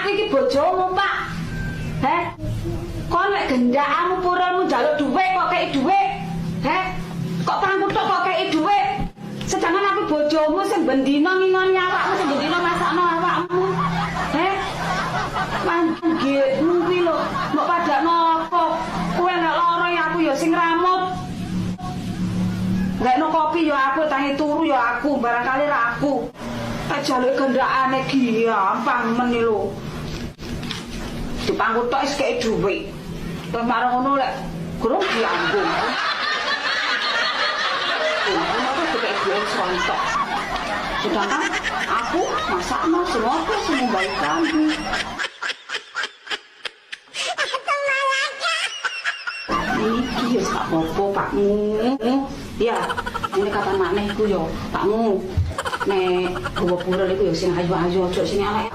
Aku iki bojomu, Pak. Heh? Kon lek gendakmu purunmu njaluk dhuwit kok kei dhuwit. Heh? Kok pangku tok kok kei dhuwit? Sedangkan aku bojomu sing bendina ngingoni awakmu, sing bendina masakno awakmu. Heh? Manggitmu kuwi lho, mbok padakno apa? Kowe nek lara ya aku ya sing ngramut. Gak kopi ya aku, tangi turu ya aku, barangkali ra aku. Tak jaluk gendakane gampang men lho. Dipangku tok wis kei dhuwit. Terus marang ngono lek gurung diambung. Ngono kok dikei dhuwit sontok. Sedangkan aku masakno semua aku semua baik kami. Iki ya gak apa-apa, Pakmu. Ya, ini kapan maneh iku ya, Pakmu. Nek gawa purel iku ya sing ayu-ayu, aja sing elek.